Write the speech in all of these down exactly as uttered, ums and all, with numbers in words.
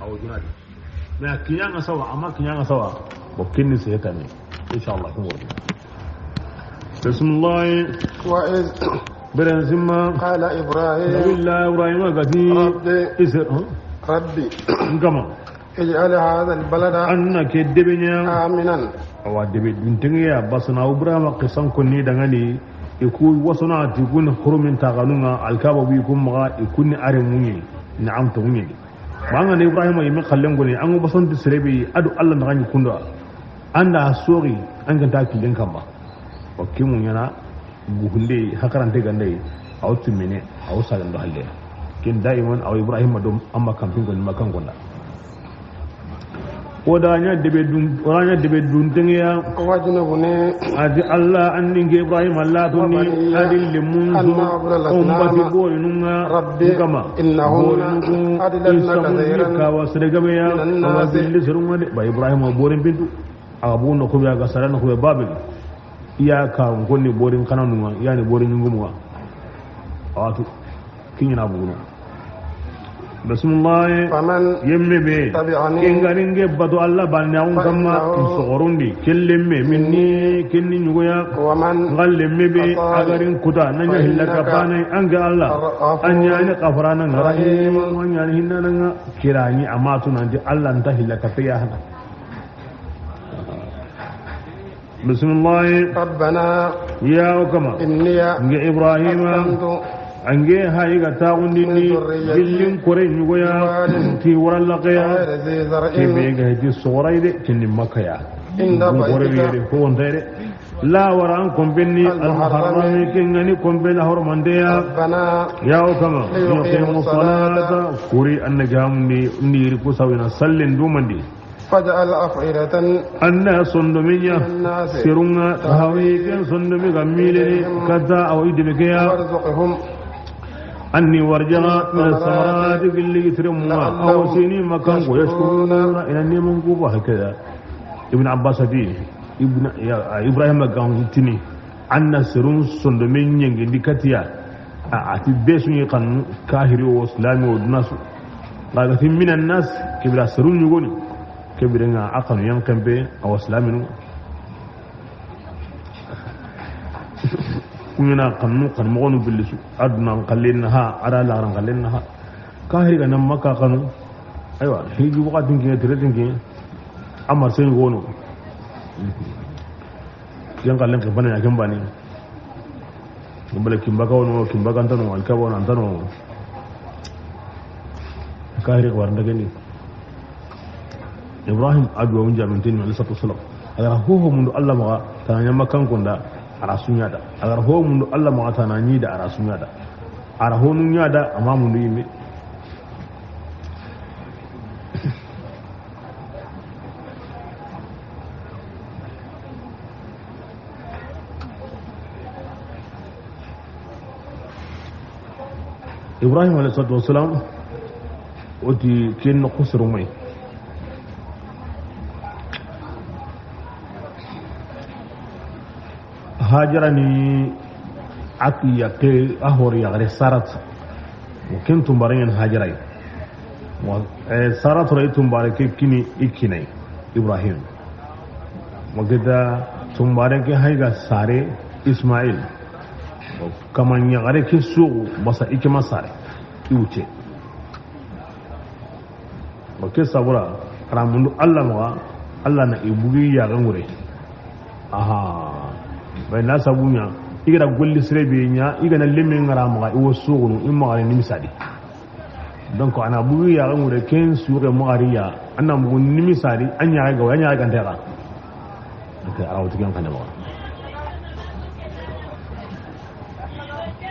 Awo dunadi. Mais a kiɲa ŋa sawa, a ma kiɲa ŋa sawa. Bon, ken ni sehe tane. Inshallah, kun wori. Bismillah. وإذ Beren simma. قال إبراهيم Nabillahi Ibrahima ga ti. رب Ise, huh? رب N kama. اجعل هذا البلد An na ke debe ɲa. آمنا. Awa debe duntenŋe ya, basana Ibrahima xisan konni dangani, i ku wasona ti kun hurumin taxanun ŋa, Alkaba wi kun maxa, i kun ni are muɲe, na'am to muɲe. Ma an ga na Ibrahima yime xallen goni, an ga basonti sere be, a do Allah na ga ɲi kunda. An da soxi, an ga nta killen kamma. O kimu ɲana, guhunde, hakarante gande, aw tumine, aw sagando halle. Kin daiman, aw Ibrahima do, amma kampin goni, makan gonda. O da ɲa debe dun, o da ɲa debe duntenŋe ya. واجنبني A ti Allah, an ni n ke Ibrahima, Allah to ni, وبني a di lemun أن su, نعبد on bati الأصنام borinun ŋa, رب kama. إنهن Borinun ku, أضللن i samun ni كثيرا kawa sere gabe ya, من الناس awa gilli serun ŋa de. Ba Ibrahima borin bintu, a ga bu no ku ya ga sara no ku ya Babil. I ya ka n konni borin kananun ŋa, i ya ni borin ɲungumun ŋa. Awatu. Kiɲina bugunu. Bismillah. فمن Yemme be. تبعني Ken ga ni n ke batu Allah banne a kun kamma فإنه n soxorundi. Ken lemme minni, ken ni ɲugoya. ومن N ga lemme be, عصاني a ga ri n kuta, na ɲa hilla فإنك kapane, an ke Allah. غفور An ɲa ni kafarana ŋa. رحيم An ɲa ni hinnana ŋa. Kirani amatu nanti Allah nta hilla kapeya hana. Bismillah. ربنا Ya o kama. إني N ke Ibrahima. أسكنت An ke hayi ga taxundini. من ذريتي Billin kore ɲugoya. بواد Ti waralla qeya. غير ذي زرع Kebe ga hiti soxoray de, kini Makka ya. عند Bun kore بيتك yere ko on tere. La wara an kombenni المحرم Al-Muharram, ken ga ni komben hormandeya. ربنا Ya o kama. ليقيموا الصلاة Kuri anna gamundi, ndi iri kusawina sallen dumandi. فاجعل أفئدة Anna sondominya من الناس serunga تهوي hawi ken sondomi ga milene إليهم kata awi debekeya. وارزقهم Anni warjaga من الثمرات gilli gitire munga لعلهم awa sini makan ko يشكرون yashkuruna ina neman kuba hakada. Ibn Abbas ati Ibn, ya, Ibrahim ga tini. Anna serun sondomen ɲengi ndi katiya. A, ati be su ɲi xanu, kahiri o, islami o, dunasu. Ga ga ti minan nas, kibira serun ɲugoni. Kibira ŋa a xanu yan kempe, a wa islaminu. Kuɲana xanu, xanu moxonu billisu. Aduna xallen na ha, a da laxaran xallen na ha. Kahiri ga na Makka xanu. Aywa, hiji waxatin ke, teretin ke. Amar sen wono. Ken xallen ke bane, a ken bane. Bale kimbaka wono, kimbaka ntano, Alkaba wono, antano. Kahiri ko warnda geni. Ibrahim adwa mun jamin tin alayhi salatu wassalam. A ga ra hoho mundu Allah maxa tana ɲa Makkan konda, a ra suɲa da. A ga ra hoho mundu Allah maxa tana ɲi da, a ra suɲa da. A ra honu ɲa da, a ma mundu yime. Ibrahim alayhi salatu wassalam, o ti ken na kusuru mai. Hajara ni a ti yakke a hori yaxare Sarat. Ken tumbare ɲen Hajara yi. Wa, eh, Sarat ra i tumbare ke kini i kinai Ibrahim. Wa gida tumbare ke hayga sare Ismail. Kama ɲaxare ke soxu basa i ke ma sare i wuce. Wa ke sabura, a ra mundu Allah maxa, Allah na i bugi yaxe ŋure. Aha. Bay na sabu ɲa, i ga da golli sere be ɲa, i ga na lemme ŋara maxa, i wo soxunu, i maxa ni misadi. Donc, a na bugi yaxe ŋure, ken suxe maxariya, a na bugu nimisadi, a ɲaxe gawa, a ɲaxe gante xa. Donc, a ra wuti ken xane maxa.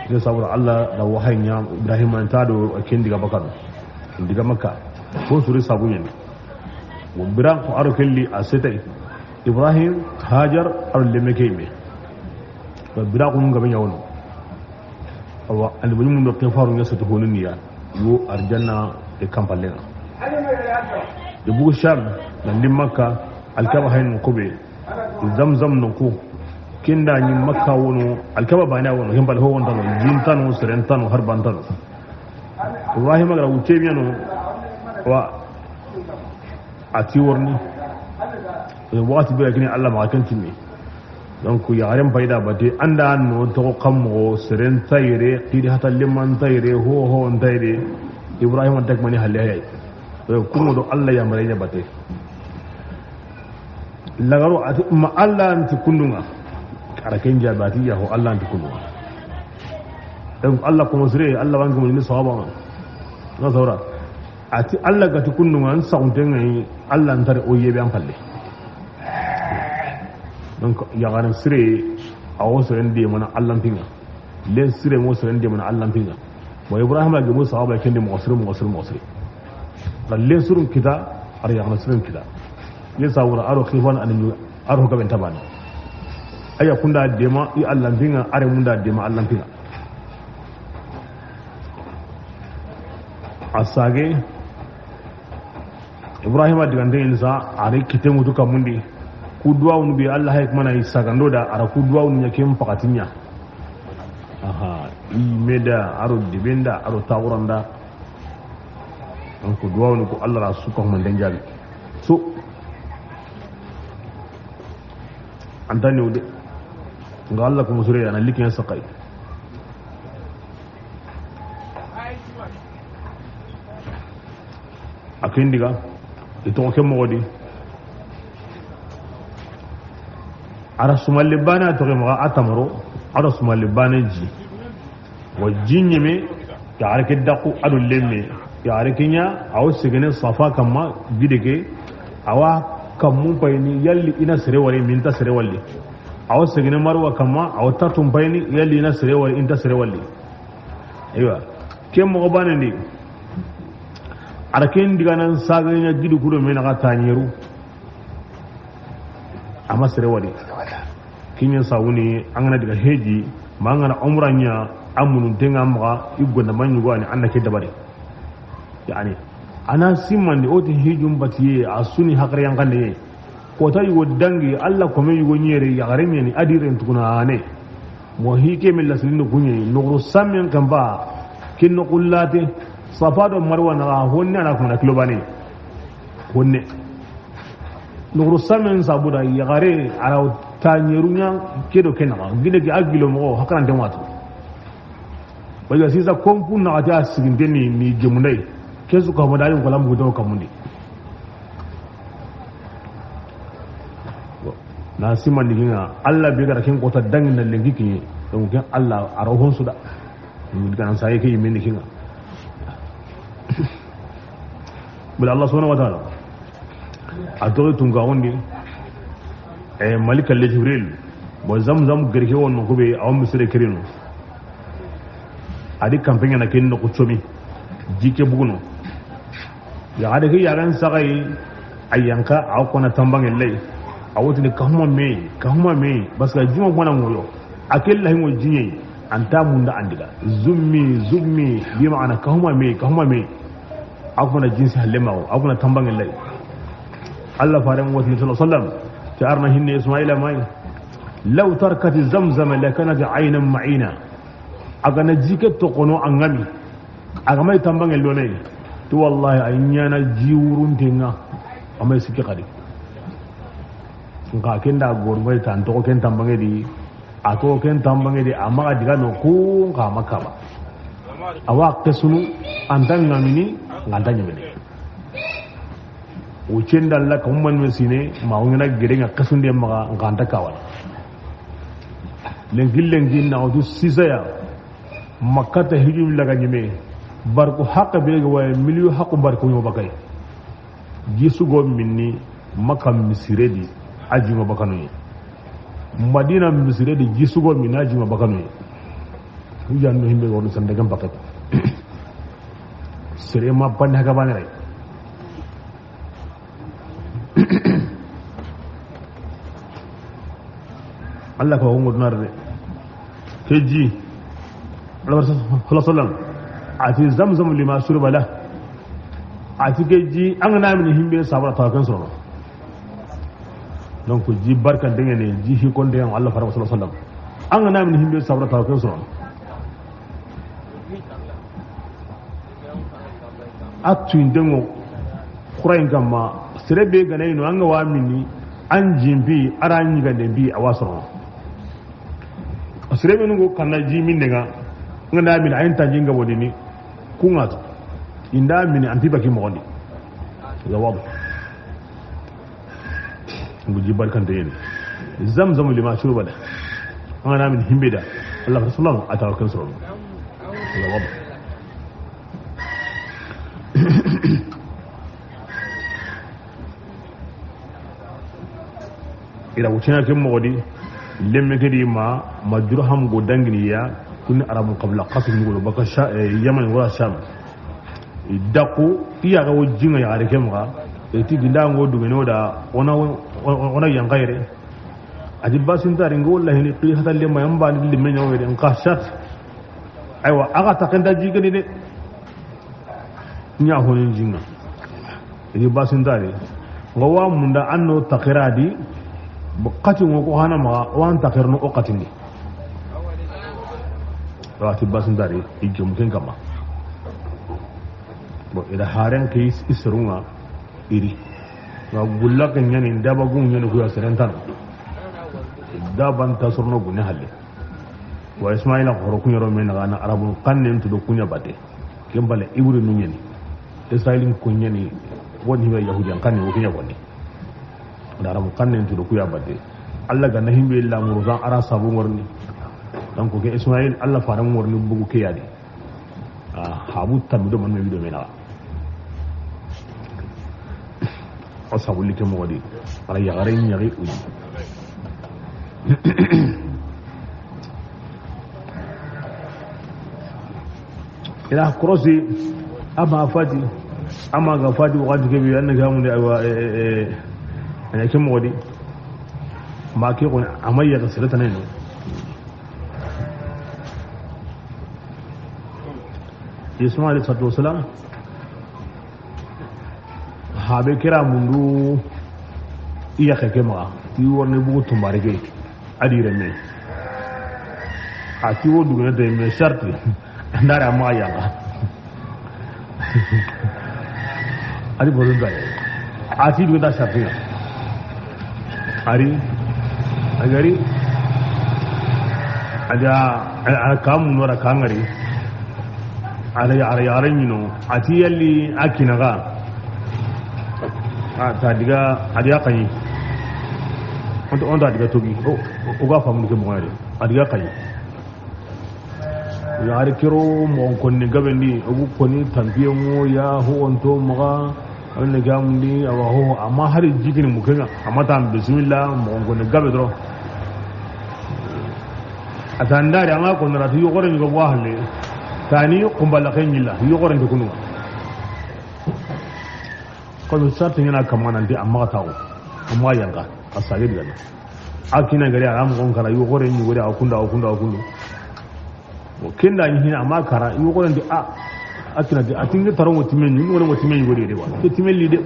Ke sabura Allah da wahayi ɲa Ibrahima nta do ken diga bakano. Diga Makka. Ko suri sabu ɲen. Wo biran ko a ro kelli a setay. Ibrahim, Hajar, a ro lemme ke yime. Ba bira ko mun gabe ɲawono. Awa, ani bani mun do ke faru ŋa soto honu niya. Yo arjanna e kampalena. E bugu Sham, nan di Makka, Alkaba hayno kobe. Zamzam no ko. Kinda ni Makka wono, Alkaba bana wono, himbal ho wontano, jintano, serentano, harbantano. Ibrahima ga ra wuce biyano, wa A ti worni. E, waxati be kini Allah ma ken tinni. Donc, yaxaren payda bate, an da no toxo kan moxo, seren tayre, xidi hata lemman tayre, ho, ho, n tayre, Ibrahima tak mani halle hay. E, kumo do Allah yamare ɲa bate. Lagaro a ti, ma Allah nti kundunga. Ara ken jabati ya ho Allah nti kundunga. Donc, Allah ko mosre, Allah wangi mo ni sahaba. Na saura. A ti Allah ga ti kundunga, n saxunten ŋa yi, Allah ntare o yebe an palle. Donc, yaxaren sire, a wo seren de mana Allah mpinga. Len sire mo seren de mana Allah mpinga. Wa Ibrahima ge mo sahaba kende mo sire, mo sire, mo sire. Len surun kita, ar yaxaren surun kita. Len sawura aro xifan an aro gaben tabani. Aya kunda dema i Allah mpinga, are munda dema Allah mpinga. A sage, Ibrahima digante insa, a ri kite ŋutu kamundi. Ku duwawunu be Allah hay mana i sagando da, ara ku duwawunu ɲa ken pakatiɲa. Aha, i meda, aro dibenda, aro tawuranda. An ku duwawunu ko Allah ra su ko man denjabi. So, antani wude. Nga Allah ko musure ana likin sakai. A ken diga, i toxo ke moxo di. Ara sumalle bane a toxe maxa a tamaro, ara sumalle bane ji. Wa ji ɲeme, yaxare ke daku ado lemme. Yaxare ke ɲa, a wo segene Safa kamma, gide ke, a wa kammu payini, yalli i na sere wari, mi nta sere walli. A wo segene Marwa kamma, a wo tatun payini, yalli i na sere wari, i nta sere walli. Eywa, ke moxo bane ndi. Ara ken diga nan saga ɲa gidi kudo me naxa taɲeru. Ama sere wari. Kiɲe sawuni an gana diga heji, ma an gana umra ɲa, amunun tenga maxa, i gonda maɲugo ani an na ke dabari. Yani, ana simandi o ti hijum batiye, a suni hakre yankande. Kota yugo dangi, Allah kome yugo ɲere, yaxare ɲeni, a diren tuguna ane. Mo hike min lasilindo kuɲe, noxoro samen kamba, kin noxullate, Safa do Marwa naxa, honne ana kuna kilo bane. Honne. Noxoro samen sabuda, yaxare, ara taɲeruɲa, kedo kenaxa, gide ke a gilo moxo, hakarante watu. Wajja sisa kompu naxati a siginteni ni gemundai. Kesu ka modalin kolam gudo kamundi. Na simandi kinga, Allah be gara ken kota dangi na lenki kinye. Donc ken Allah a ro hon suda. Ni kana saye ke yimeni kinga. Bala Allah subhanahu wa ta'ala. A toxi tunkaxundi, e, Malika le Jibril, bo Zamzam gerke wonno kube, a wo misire kirinu. A di kampeŋe na ken noxu comi, jike buguno. Yaxare ke yaxen saxayi, a yanka, a wo kona tambange lay. A wotini kahuma me, kahuma me, parce que juma kona ŋoyo. A ke lahi ŋo jiɲe, anta munda andiga. Zummi, zummi, bi ma'ana kahuma me, kahuma me. A kuna jinsi halle mawo, a kuna tambange lay. Allah faren wati sallallahu alaihi wasallam, ti arna hinne Ismaila mai. Law tarkati Zamzam lakanat aynan ma'ina. A gana jike toxono a ŋami. A ga mai tambange lonay. To wallahi a ɲana jiwurun tenga. A mai sikki xadi. Nka kenda gormay tan to ken tambange di. A to ken tambange di, a maxa diga no ku nka makaba. A wa kesunu, anta ŋamini, ŋanta ɲemene. O cenda la ka umman me sine, ma o ŋana gere ŋa kesunde maxa, ŋanta kawala. Lenki lenki na o tu sisaya, makkata hijum laga ɲeme, barku haqe be ga waye, miliyo haqu barku ɲo bakay. Jisugo minni Makka misire di a juma bakanu ye. Madina misire di jisugo minni a juma bakanu ye. Hujanno himbe wonu sande gam bakka. Sere ma bande haga bane ray. Allah ko hongo dunar de. Ke ji. Allah sallallahu alaihi wasallam. Ati Zamzam lima shuriba lah. Ati ke ji an na min himbe sabara tawakan soro. Donc ji barka dengene ji hi kon de Allah fara sallallahu alaihi wasallam. An na min himbe sabara tawakan soro. A tuindengo Kurayen kamma, sere be ga na yi no, an ga wa mini, an jimbi, a ra ɲigande bi, a wa sorono. Sere be nu go kanna ji minde ŋa, an ga na mini, a yi n ta ji ŋa bodini, ku ŋa tu. I nda mini, an ti baki moxo ndi. Ya wabo. Ngu ji barkante yen. Zamzam lima shuriba la. An ga na mini himbe da. Allah Rasulullah a ta wa kan sorono. Ya wabo. I ra wucina ke moxo di, lemme ke di ma, ma Jurham go dangini ya, kuni Arabu qabila xasu ni go baka Sha-, eh, Yaman wala Sham. I daqu, i ya ga wo ji ŋa yaxare ke maxa, i ti ginda ngo dugene o da, o na, o na yanqa yere. A di basinta ri ngo wallahi ni qi hata lemma yamba ni limme ɲa were, nqa shat. Aywa, a ga ta kenda ji gani de. Ɲa honin ji ŋa. I di basinta ri. Nga wa munda an no taxira di, bo xati ngo ko hana maxa, o an taxir no o xatindi. Wa ti basinta ri, i jom ken kamma. Bon, i da haren ke is-, i soron ŋa, i ri. Nga gulla ke ɲani, daba gun ɲani ku ya seren tano. Daba nta sorono gune halle. Wa Ismaila xoro kuɲa ro men na Arabu xannen tu do kuɲa bate. Ken bale Ibri nu ɲani. Israilin ko ɲani, woni be Yahudiyan xanne wo kuɲa konni. Da Arabu xannen tu do ku ya bate. Allah ga na himbe la muru zan ara sabu ŋorni. Donc ke Ismail Allah fara ŋorni bugu ke ya di. Ah, habu tammi do man me wido mena. O sabu li ke moxo di. Ara yaxare ɲaxi uji. I ra korosi, a ma fati, a ma ga fati waxati ke bi, an na ga mun de, aywa, eh, eh, eh, eh, ke moxo di. Ma ke xoni, a ma yaxa sere tana no. Isma alayhi salatu wasalam, habe kira mundu, i yaxe ke maxa, ti worni bugu tumbare ke, a di reme. A ti wo dugene de, mais charte, ndara ma yanga. A di bodu dai. A ti dugu da charte ya. A ri, a ga ri, a da, a, a kamu nora kangari. A da, a da, a da ɲino. A ti yalli a kinaga. A ta diga, a diga kanyi. Onto, onto a diga togi. O, o ga famu ke mo yare. A diga kanyi. Yaxare kero moxon konni gabendi, o gu koni tampiye ŋo ya ho onto maxa, a ne gamundi, awa ho, amma hari jikini mukenga, amma tan bismillah, moxon konni gabe doro. A tan dari, anga konni rati yoxore ɲugo bo halle, tani kumbala ke ɲilla, yoxore ndi kununga. Kono sarti ɲana kamana ndi amma tawo, amma yanga, a sage digana. A kina gari a moxon kara, yoxore ɲugori, a kunda, a kunda, a kundu. O kenda ni hina ma kara, yoxore ndi a, a kina di, a tingi taro mo timen, ni mo timen yugori de wa. Ke timen li de.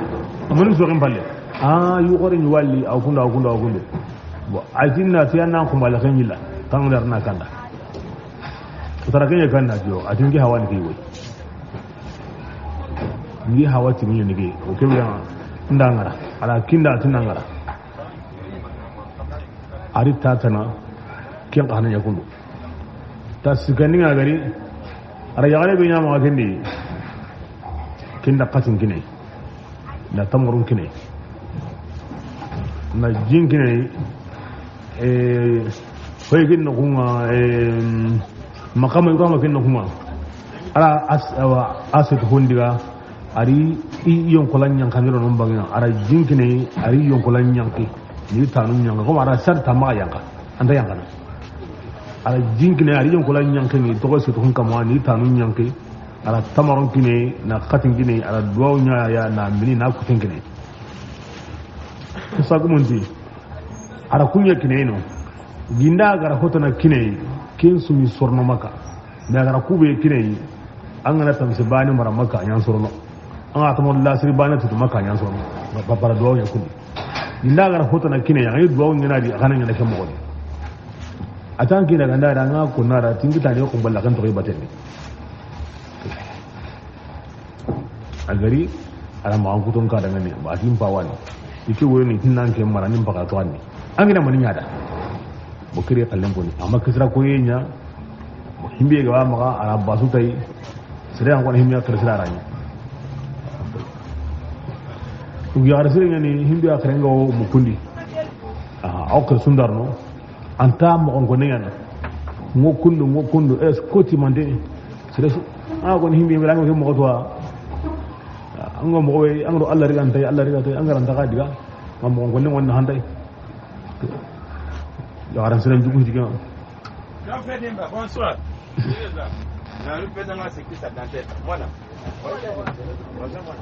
Amani so ken palle. A yoxore ni wali, a kunda, a kunda, a kundu. Bon, a tinna ti anna ko mala kan yilla. Kan dar na kanda. Tara kenya kanda jo, a tingi hawani ke yoy. Ndi hawa timen ni ke. O ke ya ndangara. Ala kinda tinangara. A ri tatana, ken xa na ɲa kundu. Ta sikandi ŋa gari, a ra yaxare be ɲa maxa kendi, ken da xatin kine, na tamarun kine, na jin kine, eh, hoy kin no kunga, eh, makama Ibrahima kin no kunga. A ra as-, awa, asit hondiga, a ri i yonkolan ɲankandiro non bangina, a ra jinkine, a ri yonkolan ɲanki, ni tanu ɲanka, comme a ra sar tama yanka, anta yankana. A ra jinkine, a ri yonkolan ɲanki, ni togo se to kama, ni tanu ɲanki, a ra tamaron kine, na xatin kine, a ra duwaw ɲa ya, na mini, na kuten kine. Sagumunti, a ra kuɲa kine no. Ginda gara hotana kine, ken sumi sorno maka. Mais a gara kube kine, an gana tamse bani mara maka, a ɲan sorono. An ga tamo lasiri bani tutu maka, a ɲan sorono. Ba, ba, bara duwaw ɲa kundi. Inda gara hotana kine, an yi duwaw ɲana di, a kana ɲana ke moxo di. A tan kine ganda da, an ga ko nara, tingi tani ko balla kan to bateni. A gari, Ala ma an kuton ka dangani, ba tin pawani. Ike woni hinnan ke mara nin baka to anni. An gina mani ɲa da. Bo kiri kallen koni. Amma kisra ko ye ɲa. Bo himbe ga ma ala basu tay. Sere an ko himbe kare sira rani. Ugi ar sere ni himbe kare nga o mukundi. Aha, o kare sundarno. Anta mo ko ne yana. Ngo kundu, ngo kundu, es koti mande. Sere su. A ko himbe mi rango mo to. An ga moxo be, an ga do Allah riga ntay, Allah riga ntay, an ga ra nta xa diga, ma moxo gonne wonna hantay. Yo, aran seren jugu diga. Bonsoir.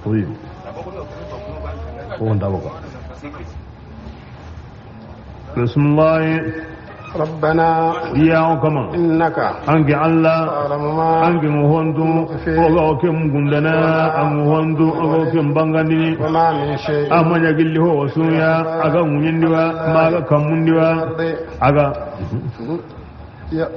Oui. Ko on dabo ko. Bismillah. ربنا Ya o kama. إنك Anke Allah. تعلم ما Anke mo hondu. نخفي O ga o kem gundana. وما An mo hondu. O ga o kem bangandini. وما من شيء Amanya gilli ho wasuya. Aga munyendiwa. Maga kamundiwa. الأرض Aga. يا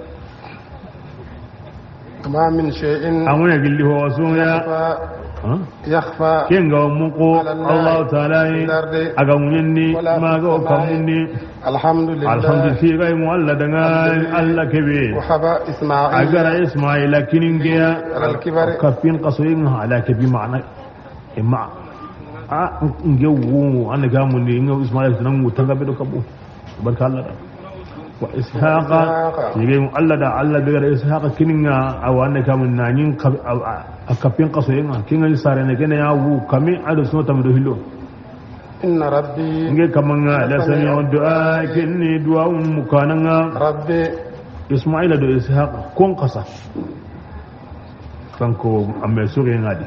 وما من شيء Amanya gilli ho wasuya. يخفى Ha? يخفى Kenga muko على الله Allah Ta'ala في الأرض Aga munyenni ولا في Maga o السماء kamundi. الحمد لله Alhamdu fi ga mu Allah danga Allah kebe. وهب إسماعيل Agara Ismaila kiningeya على الكبر Kapin kasoyin ala kebi ma'ana. Imma a nge wu an ga mundi nga Ismaila nan wu tanga be do kabu. Barka Allah da. Wa Ishaqa. وإسحاق Yige mu Allah da Allah be gara Ishaqa kininga awa ne kamun nanin a kapin kasoyin kinga sare ne kene ya wu kami ado sino tamdo hilo. إن ربي Nge kamanga la لسميع sami'u du'a, kenni du'a mukananga. ربي Ismaila do Ishaq kon kasa. Kanko amme suri ngadi.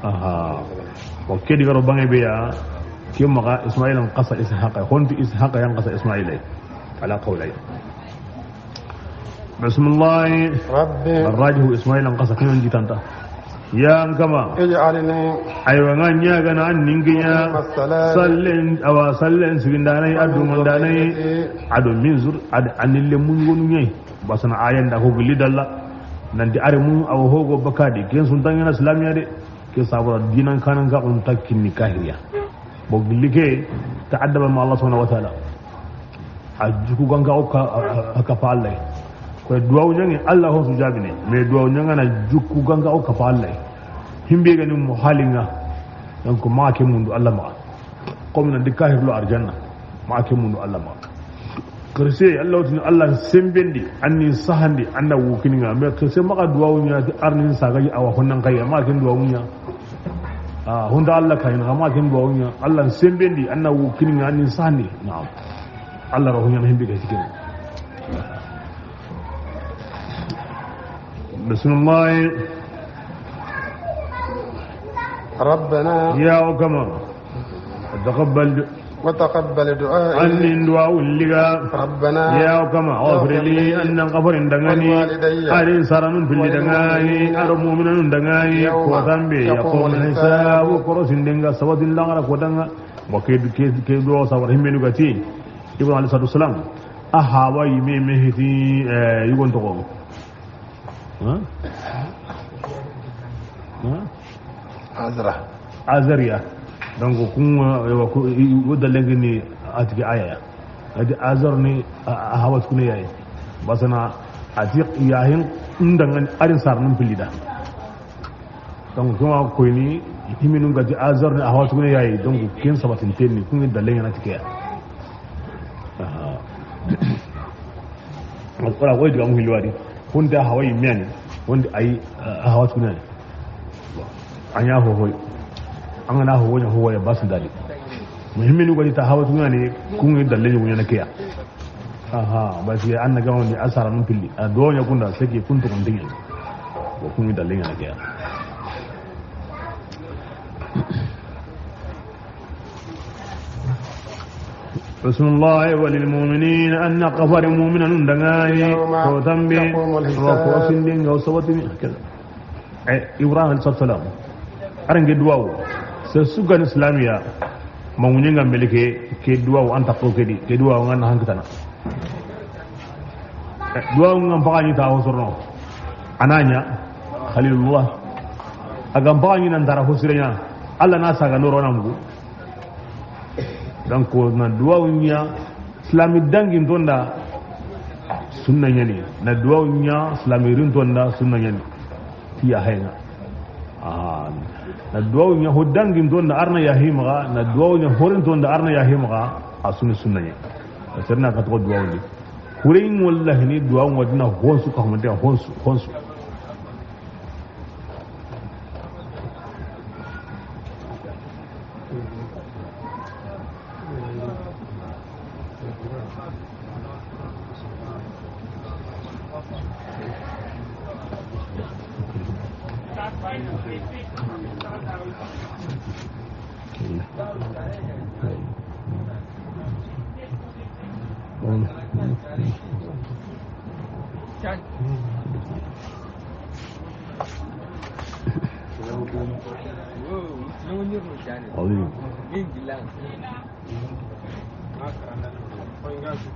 Aha. O kedi garo bange be ya. Ke maga Ismaila kasa Ishaq. Honti Ishaq yang kasa Ismaila. Ala qawlai. Bismillah. رب Barrajihu Ismaila an kasa kinan jitanta. Ya an kama. اجعلني Aywa nga ɲaga na an ninginya. مقيم الصلاة Sallen awa sallen sigindanai addu mandanai. وذريتي Ado minzur ad anille mun wonu nyai. Basana ayan da ko gilli dalla. Nanti are mun awa hogo bakadi ken sun tangena islamiya de. Ke sabura dinan kanan ka on takkinni kahiriya. Bo gilli ke ta'addaba ma Allah subhanahu wa ta'ala. A juku ganga o ka, a, a, a kapa Allah. Ko duwawu ɲangi Allah ho su jabine. Mais duwawu ɲanga na juku ganga o kapa Allah. Himbe gani mo halinga. Donc ma ke mundu Allah ma. Comme na dikka hirlo arjanna. Ma ke mundu Allah ma. Kirse Allah wutini Allah sembendi anni sahandi anna wukininga. Mais kirse ma ka duwawu ɲa arni sagaji awa honnan kayya ma ke duwawu ɲa. Ah, honda Allah kayna ma ke duwawu ɲa. Allah sembendi anna wukininga anni sahandi. Na'am. Allah ro hunyana himbe ke cikin. Bismillah. ربنا Ya o kama. Taqabbal وتقبل دعائي Annin du'a ulliga. ربنا Ya o kama. اغفر Ghafir li لي annan ghafarin dangani. ولوالدي Arin saranun pilli dangani. وللمؤمنين Aro mu'minanun dangani. يوم Ko tambe يقوم yaqumu الحساب hisabu korosin denga sabatin langara ko danga. Wa ke, ke, ke do sabar himmenu gati. Ibrahim alayhi salatu wasalam. A hawa yime me hiti, eh, yugon togo. Ha? Ha? Azra. Azariya. Donc, kun, eh, wa ku, i, i, wo dalengini atigi aya ya. Ati Azar ni a, a hawa tukune yayi. Basana ati yahin ndangani arin sar num pilida. Donc, kuma koyni himinu ngati Azar ni a hawa tukune yayi. Donc, ken sabatin tenni kun dalengana tikeya. Aha. Wala koy diga mu hilwadi. Kun da hawa yimeni. Wonde ay a hawa tukune. Anya ho hoy. An gana ho wonya ho woya bas dali. Muhimminu gadi ta hawa tungani kungi dalle ɲugu ɲana keya. Aha, basi an na gawon ni asara nun pilli. A donya kunda seki kuntu kun dingi. Wa kungi dalle ɲana keya. Bismillah. Walil mu'minin, anna kafari mu'minanun dangani. يوم Ko tambi يقوم الحساب. Wa ko sindin ga sabatini. Hakada. Eh, Ibrahim alayhi salam. Arange duwawu. Se sugan islamiya. Mangunye nga melike ke duwawu anta ko kedi. Ke duwawu nga na hankitana. Eh, duwawu nga mpaka ni ta hosorno. Ananya Khalilullah. Aga mpaka ni nan dara hosirenya. Alla na saga ndoro na mugu. Donc na duwawu ɲa silami dangi ntonda sunna ɲani. Na duwawu ɲa silami rintonda sunna ɲani. Ti ya hayna. Ah, na duwawu ɲa ho dangi ntonda arna ya himaga, na duwawu ɲa horin tonda arna ya himaga, a sunni sunna ɲa. Serna ka to duwawu ni. Kurin wallahi ni duwawu ngodina honsu ka humante honsu, honsu. عظيم.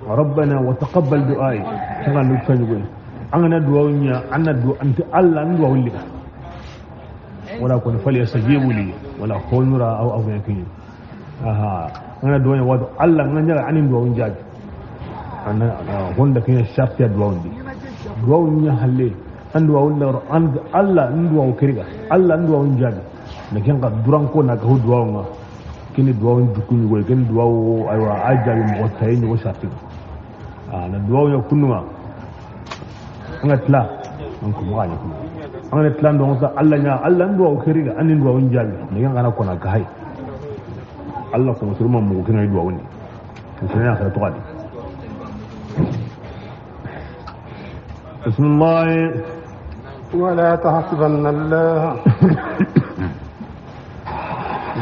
ربنا وتقبل دعائي. Taga nu kanyu goy. An ga na duwawu ɲa, an na du anti Alla an duwawu liga. Wala kun falyastajibu li, wala kunura aw aw yakin. Aha. An ga na duwawu ɲa wato Alla an ga ɲa an duwawu jaabi. An na honda kiɲa shartiya duwawu ndi. Duwawu ɲa halle. An duwawu ndaro an Alla an duwawu kiriga. Alla an duwawu jaabi. Na ken ka duran ko na ka duwawu ŋa. Kini duwawu dukun ɲugo, kini duwawu, aywa, a jaabi moxo tayi ɲugo sarti. Ah, na duwawu ya kunnuwa. An ga tila. An ko ma ni. An ga tila ndo sa Alla ɲa, Alla an duwawu kiriga, an duwawu jaabi. Ne ga na ko na ka hay. Alla ko musulman mu ko kina duwawu ni. Ko kina ya to kadi. بسم الله. ولا تحسبن الله.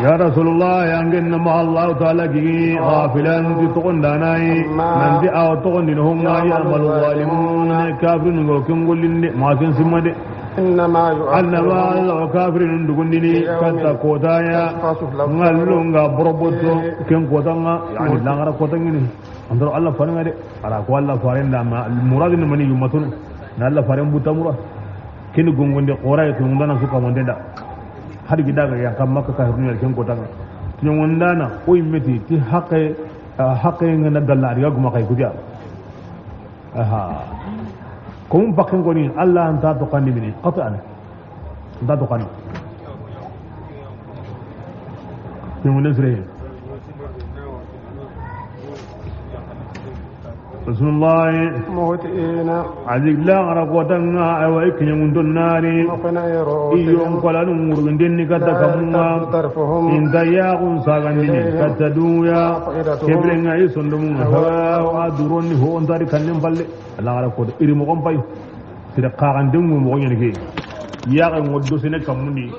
Ya Rasulullah, yangen na ma Allah Ta'ala gigi, ghafilan ti togon danai, amma nanti aw togon din honga, ya'malu zalimuna, kafirun go kengolinde, ma ken simade. Innama yu'akhiruhum, Allah kafirun dugundini, fi yawmin, katta kotaya, tashkhasu fihi al-absar, ngallunga boroboto, ken kotanga, yani langara kotangini. Andoro Allah farenga de, ara ko Allah farenda ma muradu ni mani yummatun, na Allah faren buta mura. Kini gongonde qora e tungana suka wonde da. Har gida ga ya kam Makka ka hurni ken kotanga. Nyongondana o immeti ti haqqe, ah, haqqe ngana dalla ari guma kay kudiya. Aha. Ko mun bakkan goni Allah anta to kandi mini qat'an. Nta to kanu. Ni mun sire. Bismillah. Muhti'ina. Adik la gara kotanga, aywa, i kiɲe mun don nari. Muqni'i ru'usihim. I yon kolanu murgindin ni kata kamunga. La yartaddu tarfuhum. Inta yaxun sagandini. Ilayhim. Kata duya. Af'idatuhum. Kebrenga i sondomunga. Hawa. Hawa, a duronni ho ontari kannen palle. Alla gara kota iri mogon pay. Sira kaxanden ŋu moxo ɲani ke. Yaxe ŋo do sene kammundi.